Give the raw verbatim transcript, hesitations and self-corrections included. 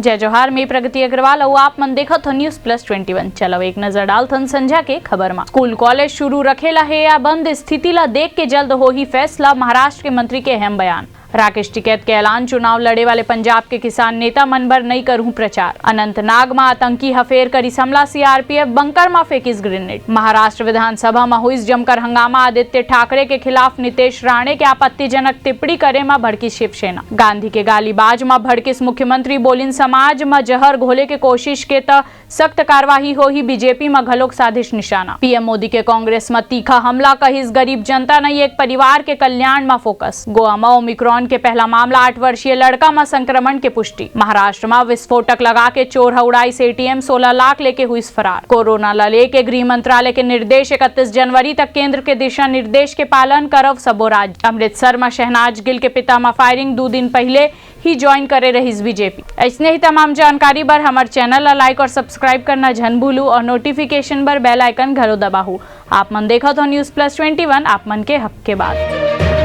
जय जोहार, मैं प्रगति अग्रवाल अउ आप मन देखत हो News Plus Twenty One। चलो एक नजर डालथन संझा के खबर मा। स्कूल कॉलेज शुरू रखे ला हे या बंद, स्थिति ला देख के जल्द होही फैसला, महाराष्ट्र के मंत्री के अहम बयान। राकेश टिकैत के ऐलान, चुनाव लड़े वाले पंजाब के किसान नेता मन बर नई करहूं प्रचार। अनंतनाग मा आतंकी ह फेर करिस हमला, सीआरपीएफ बंकर मा फेंकिस ग्रेनेड। महाराष्ट्र विधानसभा मा हुइस जमकर हंगामा, आदित्य ठाकरे के खिलाफ नितेश राणे के आपत्तिजनक टिप्पणी करे मा भड़किस शिवसेना। गांधी के गालीबाज मा भड़किस मुख्यमंत्री, बोलिन समाज मा जहर घोले के कोशिश के त सख्त कार्यवाही होही, बीजेपी म घलोक साधिस निशाना। पीएम मोदी के कांग्रेस म तीखा हमला, कहिस गरीब जनता नहीं, एक परिवार के कल्याण म फोकस। गोवा म ओमिक्रॉन के पहला मामला, आठ वर्षीय लड़का म संक्रमण के पुष्टि। महाराष्ट्र म विस्फोटक लगा के चोर ह उड़ाइस एटीएम, सोलह लाख लेके हुइस फरार। कोरोना ल लेके गृह मंत्रालय के निर्देश, इकतीस जनवरी तक केंद्र के दिशा निर्देश के पालन करव सबो राज्य। अमृतसर म शहनाज गिल के पिता म फायरिंग, दू दिन पहले ही ज्वाइन करे रहिस बीजेपी। ऐसने ही तमाम जानकारी बर हमर चैनल ला लाइक और सब्सक्राइब करना झन भूलू और नोटिफिकेशन बर बेल आइकन घलो दबाहू। आप मन देखत हो News Plus Twenty One, आप मन के हक के बात।